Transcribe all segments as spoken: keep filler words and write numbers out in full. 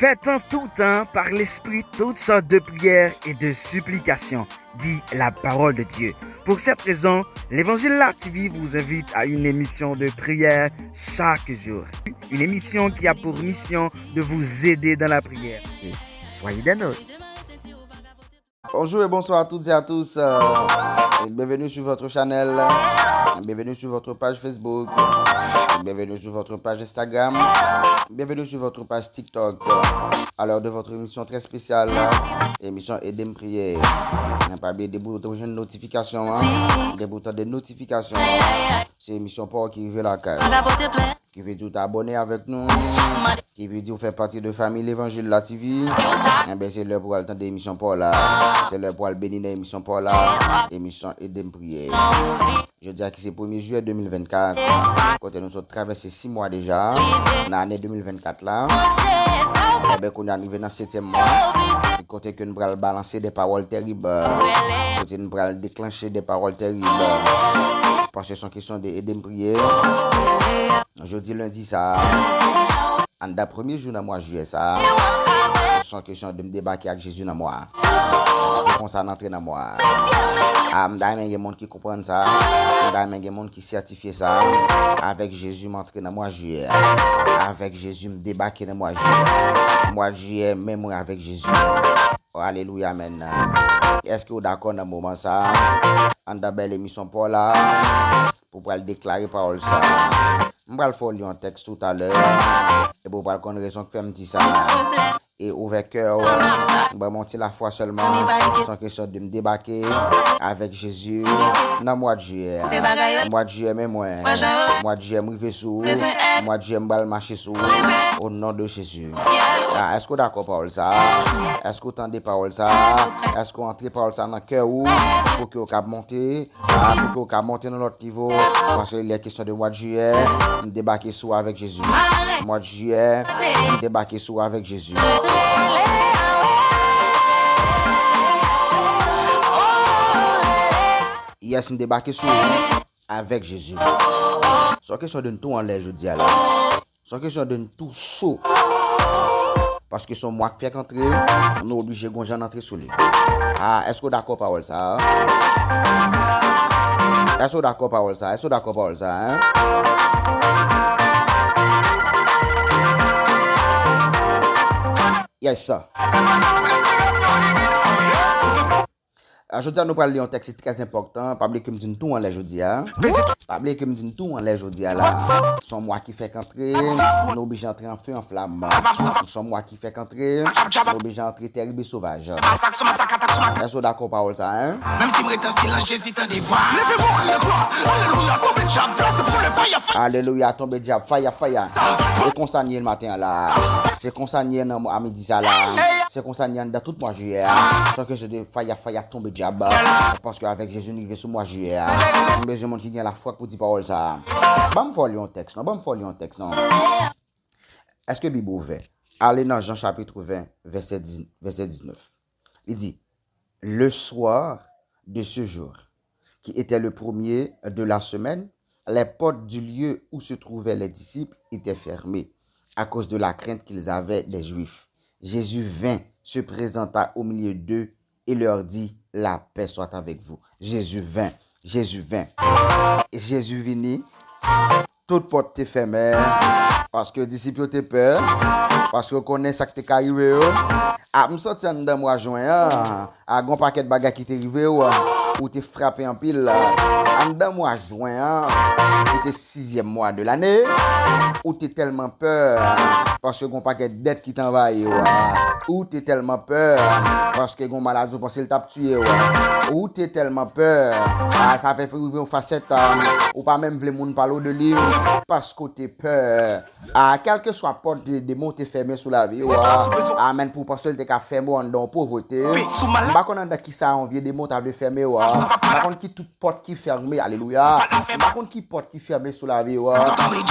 Faites en tout temps par l'Esprit toutes sortes de prières et de supplications, dit la parole de Dieu. Pour cette raison, l'Évangile La T V vous invite à une émission de prière chaque jour. Une émission qui a pour mission de vous aider dans la prière. Et soyez des nôtres. Bonjour et bonsoir à toutes et à tous. Euh, et bienvenue sur votre channel. Bienvenue sur votre page Facebook. Bienvenue sur votre page Instagram. Bienvenue sur votre page TikTok. À l'heure de votre émission très spéciale, émission Ede m Priye. Pa bliye depi w jwenn notifikasyon an, depi w tande notifikasyon an, se emisyon pa w ki rive lakay ou. Ki vle di w ta abòne avèk nou, ki vle di w fè pati de fanmi Levanjil La T V, enben se lè pou w al tande emisyon pa w la, se lè pou w al beni nan emisyon pa w la, emisyon Ede m Priye. Jodi a ki se premye jiyè de mil vennkat, kote nou sot travèse sis mwa deja nan ane de mil vennkat la, enben kounye a nou rive nan setyèm mwa, kote ke nou pral balanse de pawòl tèrib, kote nou pral deklanche de pawòl tèrib, paske se yon kesyon de Ede m Priye. Jodi lendi sa a, anndan premye jou nan mwa jiyè sa a, se yon kesyon de m debake ak Jezi nan mwa a. Se konsa n antre nan mwa a. A, m ta renmen gen moun ki konprann sa. M ta renmen gen moun ki sètifye sa. Avèk Jezi, m antre nan mwa jiyè a. Avèk Jezi, m debake nan mwa jiyè a. Mwa jiyè, men mwen avèk Jezi. Oh, alelouya, amèn. Èske w dakò nan moman sa a? Anndan bèl emisyon pa w la, pou pral deklare pawòl sa a. M pral fè w li yon tèks toutalè, epi w pral konn rezon k fè m di sa. E ouvè kè w, ban m yon ti lafwa sèlman. Se yon kesyon de m debake avèk Jezi nan mwa jiyè a. Mwa jiyè, men mwen. Mwa jiyè, m rive sou ou. Mwa jiyè, m pral mache sou ou. O non de Jezi. A, èske w dakò pawòl sa a? Èske w tande pawòl sa a? Èske w antre pawòl sa a nan kè ou? Pou ke w kab monte, a, pou ke w kab monte nan lòt nivo. Paske lè kesyon de mwa jiyè, m debake sou ou avèk Jezi. Mwa jiyè, m debake sou ou avèk Jezi. Yes, m debake sou ou avèk Jezi. Se yon kesyon de n tou anlè jodi a la. Se yon kesyon de n tou cho. Paske se yon mwa k fèk antre, nou oblije gon jan n antre sou li. A, èske w dakò pawòl sa a? Èske w dakò pawòl sa a? Èske w dakò pawòl sa a, en? Yes, sir. A, jodi a, nou pral li yon tèks ki trè enpòtan. Pa bliye ke m di n tou anlè jodi a. Pa bliye ke m di n tou anlè jodi a la. Se yon mwa ki fèk antre, nou oblije antre an fe an flam. Se yon mwa ki fèk antre, nou oblije antre tèrib e sovaj. Èske w dakò pawòl sa a, en? Menm si m ret an silans, Jezi tande vwa. Leve mò, kriye glwa. Alelouya, tonbe dyab, plase pou le faya, faya. Alelouya, tonbe dyab, faya, faya. E konsa n ye maten an la. Se konsa n ye nan mwa, a midi sa la. Se konsa n ye anndan tout mwa jiyè a. Se yon kesyon de faya, faya, tonbe dyab. Paske avèk Jezi, n rive sou mwa jiyè a. M bezwen moun ki gen lafwa pou di pawòl sa a. Ban m fè w li yon tèks, non. Ban m fè w li yon tèks, non. Èske Bib ou ouvè? Ale nan Jan chapit ven, vèsè diz, vèsè diznèf. Li di, Le soir de ce jour, qui était le premier de la semaine, les portes du lieu où se trouvaient les disciples étaient fermées à cause de la crainte qu'ils avaient des Juifs. Jésus vint, se présenta au milieu d'eux et leur dit, La paix soit avec vous. Jezi ven, Jezi ven. Jezi vini, tout pòt te fèmen, paske disip yo te pè, paske yo konnen sa k te ka rive yo. A, m santi anndan mwa jen an, a, gon pakèt bagay ki te rive w, ou te frape anpil. Anndan mwa jen an, ki te sizyèm mwa de lane, ou te tèlman pè, paske gon pakèt dèt ki te anvayi w. Ou te tèlman pè, paske gon maladi ou panse l t ap tiye w. Ou te tèlman pè, a, sa fè rive yon fasèt, a, ou pa menm vle moun pale w de li, paske w te pè. A, kèlkeswa pòt de demon te fèmen sou lavi w, a, amèn, pou w panse l te ka fèmen w anndan yon povrete. M pa konn anndan kisa yon vye demon ta vle fèmen w, a. M pa konn ki tout pòt ki fèmen, alelouya. M pa konn ki pòt ki fèmen sou lavi w, a.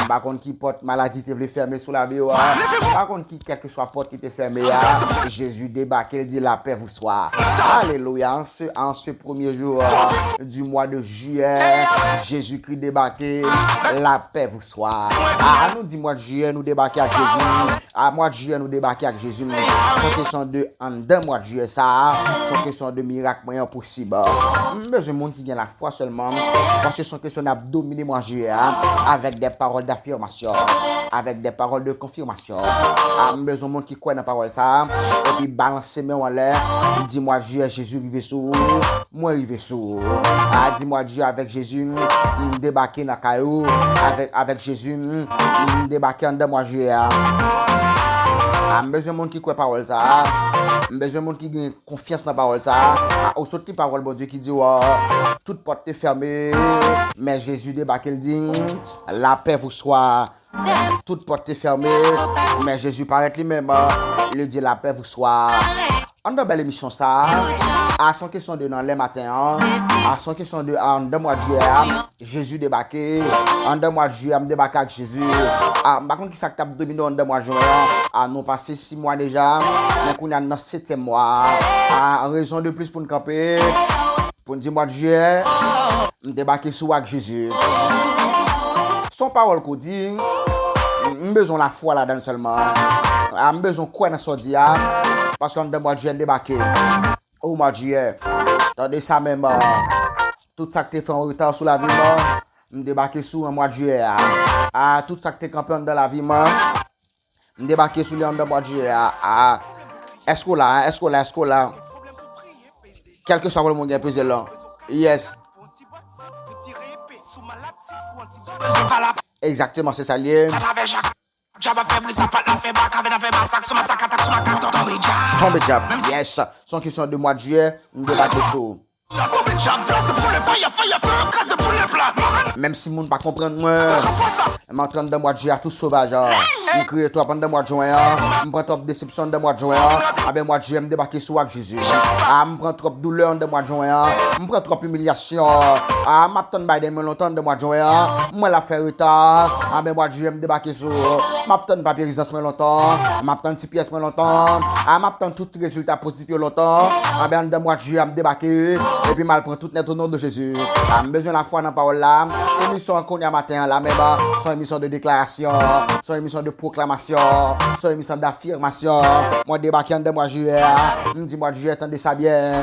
M pa konn ki pòt maladi te vle fèmen sou lavi w, a. M pa konn ki kèlkeswa pòt ki te fèmen a. Jezi debake, l di, La paix vous soit. Alelouya. En ce, en ce premier jour, euh, du mois de juillet, Jezikri debake, La paix vous soit. A, nou di mwa jiyè, nou debake ak Jezi. A mwa jiyè nou debake ak Jezi. Se yon kesyon de anndan mwa jiyè sa a, se yon kesyon de mirak mwen an posib. M bezwen moun ki gen lafwa sèlman, paske se yon kesyon n ap domine mwa jiyè a, avèk de pawòl dafirmasyon, avèk de pawòl de konfimasyon. A, m bezwen moun ki kwè nan pawòl sa a, epi balanse men w anlè, di mwa jiyè Jezi rive sou ou, mwen rive sou ou. A, di mwa jiyè avèk Jezi, m debake nan kay ou, avèk, avèk Jezi, m debake anndan mwa jiyè a. A, m bezwen moun ki kwè pawòl sa a. M bezwen moun ki gen konfyans nan pawòl sa a. A, ou sot li pawòl Bondye ki di w, tout pòt te fèmen, men Jezi debake, l di, la paix vous soit. Tout pòt te fèmen, men Jezi parèt li menm, li di, la paix vous soit. Anndan bèl emisyon sa a, a se yon kesyon de nan lè maten an, a se yon kesyon de anndan mwa jiyè a, Jezi debake, anndan mwa jiyè a, m debake ak Jezi. A, m pa konn ki sa k t ap domine w anndan mwa jen an, a nou pase sis mwa deja, men kounye a n nan setyèm mwa a, a rezon de plis pou n kanpe, pou n di mwa jiyè, m debake sou w ak Jezi. Se yon pawòl ke w di, m bezwen lafwa ladan l sèlman. A, m bezwen kwè nan sa w di a, paske anndan mwa jiyè n debake. O mwa jiyè, tande sa menm, tout sa k te fè yon reta sou lavi m, m debake sou w nan mwa jiyè a. A, tout sa k te kanpe anndan lavi m, m debake sou li anndan mwa jiyè a. A, èske w la, èske w la, èske w la? Kèlkeswa pwoblèm ou gen, peze l lan. Yes. Egzakteman, se sa l ye. Tonbe djab. Yes. Se yon kesyon de mwa jiyè, m debake sou ou. Menm si moun pa konprann mwen, m antre anndan mwa jiyè a tou sovaj. M kriye twòp anndan mwa jen an, m pran twòp desepsyon anndan mwa jen an. Anben mwa jiyè m debake sou w ak Jezi. A, m pran twòp doulè anndan mwa jen an, m pran twòp imilyasyon. A, m ap tann Biden mwen lontan anndan mwa jen an, m wè l ap fè reta. Anben mwa jiyè m debake sou w. M ap tann papye rezidans mwen lontan, m ap tann ti pyès mwen lontan. A, m ap tann tout rezilta pozitif yo lontan. Anben anndan mwa jiyè a m debake, epi m al pran tout nèt o non de Jezi. A, m bezwen lafwa nan pawòl la. Emisyon an kounye a maten an la menm, se yon emisyon de deklarasyon, se yon emisyon de pwoklamasyon, se yon emisyon dafirmasyon. Mwen debake anndan mwa jiyè a. M di mwa jiyè, tande sa byen.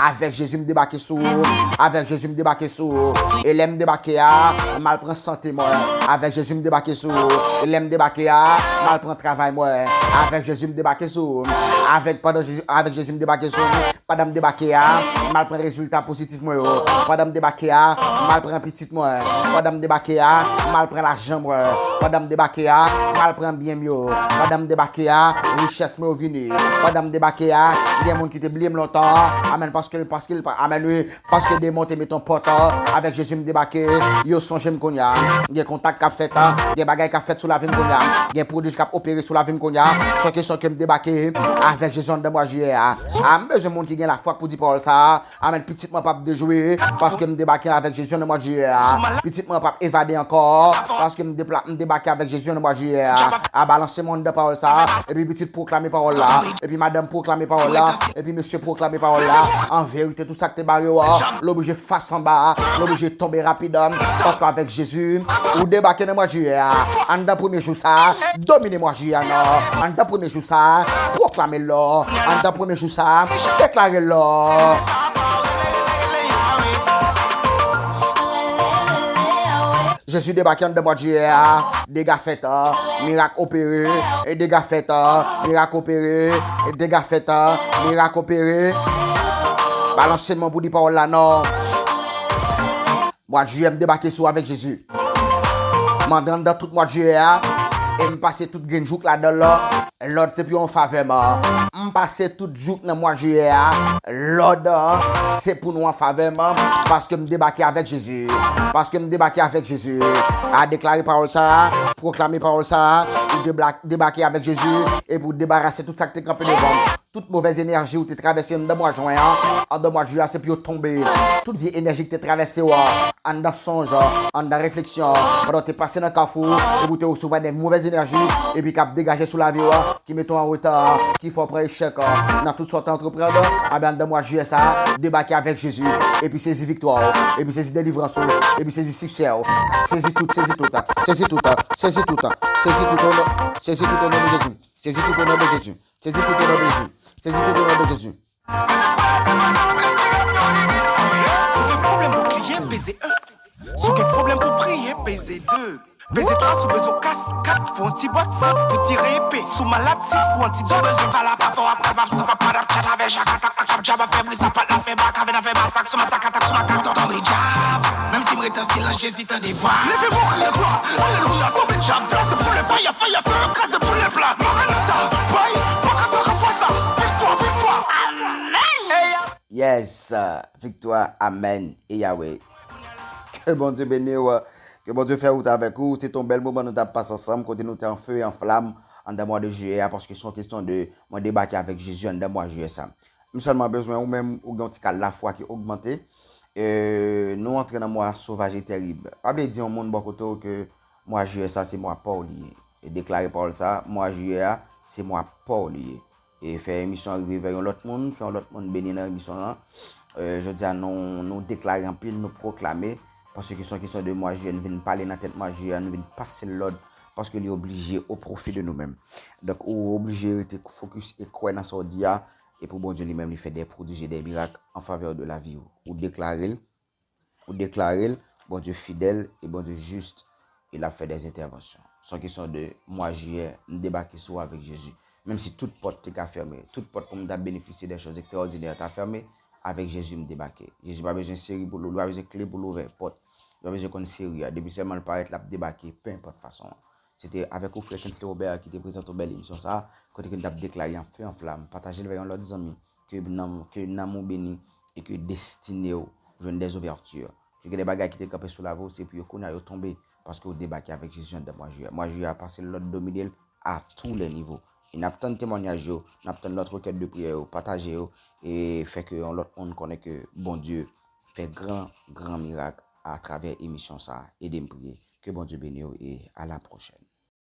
Avèk Jezi m debake sou ou. Avèk Jezi m debake sou ou. E lè m debake a, m al pran sante mwen. Avèk Jezi m debake sou ou. E lè m debake a, m al pran travay mwen. Avèk Jezi m debake sou ou. Avèk, pandan Jezi, avèk Jezi m debake sou ou. Pandan m debake a, m al pran rezilta pozitif mwen yo. Pandan m debake a, m al pran pitit mwen. Pandan m debake a, m al pran lajan mwen. Pandan m debake a, m al pran byen m yo. Pandan m debake a, richès mwen yo vini. Pandan m debake a, gen moun ki te bliye m lontan. Amèn, paske, paske, amèn, wi. Paske demon te met yon pòt, avèk Jezi m debake, yo sonje m kounye a. Gen kontak k ap fèt, gen bagay k ap fèt sou lavi m kounye a. Gen pwodij k ap opere sou lavi m kounye a. Sòke, sòke m debake avèk Jezi anndan mwa jiyè a. A, m bezwen moun ki gen lafwa pou di pawòl sa a. Amèn. Pitit mwen p ap dejwe, paske m debake avèk Jezi anndan mwa jiyè a. Pitit mwen p ap evade ankò, paske m depla-, m debake avèk Jezi anndan mwa jiyè a. A, balanse mwen anndan pawòl sa a. Epi pitit pwoklame pawòl la. Epi madanm pwoklame pawòl la. Epi mesye pwoklame pawòl la. An verite, tout sa k te bare w, l oblije fas anba, l oblije tonbe rapid, paske avèk Jezi, ou debake nan mwa jiyè a. Anndan premye jou sa a, domine mwa jiyè a non. Anndan premye jou sa a, pwoklame l lò. Anndan premye jou sa a, deklare l lò. Jezi debake anndan mwa jiyè a, dega fèt, mirak opere, e dega fèt, mirak opere, e dega fèt, mirak opere. Balanse men w pou di pawòl la non. Mwa jiyè m debake sou avèk Jezi. M antre anndan tout mwa jiyè a, e m pase tout grenn jouk ladan l. Lòd se pou yon favè m. M pase tout jouk nan mwa jiyè a. Lòd se pou nou an favè m, paske m debake avèk Jezi. Paske m debake avèk Jezi. A, deklare pawòl sa a, pwoklame pawòl sa a, ou debla-, debake avèk Jezi, epi w debarase tout sa k te kanpe devan w. Tout movèz enèji ou te travèse anndan mwa jen an, anndan mwa jiyè a, se pou yo tonbe. Tout vye enèji ki te travèse w, anndan sonj, anndan refleksyon, pandan w te pase nan kafou, epi w te resevwa de movèz enèji, epi k ap degaje sou lavi w, ki mete w an reta, ki fè w pran echèk nan tout sa w te antreprann, anben anndan mwa jiyè sa, debake avèk Jezi, epi sezi viktwa w, epi sezi delivrans ou, epi sezi siksè w, sezi tout, sezi tout, sezi tout, sezi tout, sezi tout, o non, sezi tout o non de Jezi, sezi tout o non de Jezi. Sezi tout o non de Jezi. Sezi tout o non de Jezi. Si w gen pwoblèm pou kliye, peze en. Si w gen pwoblèm pou priye, peze de. Peze twa, si w bezwen kas, kat pou yon ti bòt, sèt pou tire epe. Si w malad, sis pou yon ti dòt. Si w bezwen pale a papa w ap kab ap sanp ap pad ap tchat avè jak atak makab djab ap fè bri sa pat la fè bak avè n ap fè masak sou masak atak sou makak tonbe djab. Menm si m ret an silans, Jezi tande vwa. Leve mò kriye glwa, alelouya, tonbe djab, plase boule faya, faya, fè yo kraze boule pla. Maranata, bay, paka paka fwa sa, viktwa, viktwa. Amèn. Yes, viktwa, amèn, e Yahweh. Ke Bondye beni w, ke Bondye fè wout avèk ou. Se te yon bèl moman nou t ap pase ansanm, kote nou te an fe e an flam anndan mwa de jiyè a, paske se yon kesyon de mwen debake avèk Jezi anndan mwa jiyè sa. M sèlman bezwen ou menm, ou gen yon ti kal lafwa ki ogmante. E, nou antre nan mwa sovaj e tèrib. Pa bliye di yon moun bò kote w ke mwa jiyè sa se mwa pa w li ye. E deklare pawòl sa, mwa jiyè a se mwa pa w li ye. E fè emisyon an rive vè yon lòt moun, fè yon lòt moun beni nan emisyon an. E, jodi a nou, nou deklare anpil, nou pwoklame, paske se yon kesyon de mwa jiyè, nou vin pale nan tèt mwa jiyè, nou vin pase lòd, paske li oblije o pwofi de nou menm. Donk, ou oblije rete fokis e kwè nan sa w di a, e pou Bondye li menm li fè de pwodij e de mirak an favè de lavi w. Ou deklare l, ou deklare l, Bondye fidèl e Bondye jis, e l ap fè de entèvansyon. Se yon kesyon de mwa jiyè, m debake sou w avèk Jezi. Menm si tout pòt te ka fèmen, tout pòt pou m ta benefisye de choz ekstraòdinè ta fèmen, avèk Jezi m debake. Jezi pa bezwen seri pou l, li pa bezwen kle pou l ouvè pòt. Li pa bezwen konn seri a. Depi sèlman l parèt, l ap debake, penenpòt fason an. Se te avèk ou, frè Kensley Robert, ki te prezante yon bèl emisyon sa a, kote ke n t ap deklare an fe an flam. Pataje l vè yon lòt zanmi, ke nanm, ke nanm ou beni, e ke destine w jwenn dèzouvèti. Ke gen de bagay ki te kanpe sou lavi w, se pou yo kounye a yo tonbe, paske w debake avèk Jezi anndan mwa jiyè. Mwa jiyè a pase lòd domine l a tou lè nivo. E n ap tann temwanyaj yo, n ap tann lòt rekèt de priyè yo, pataje yo, e fè ke yon lòt moun konnen ke Bondye fè gran, gran mirak atravè emisyon sa a. Ede m priye. Ke Bondye beni w e a la pwochèn.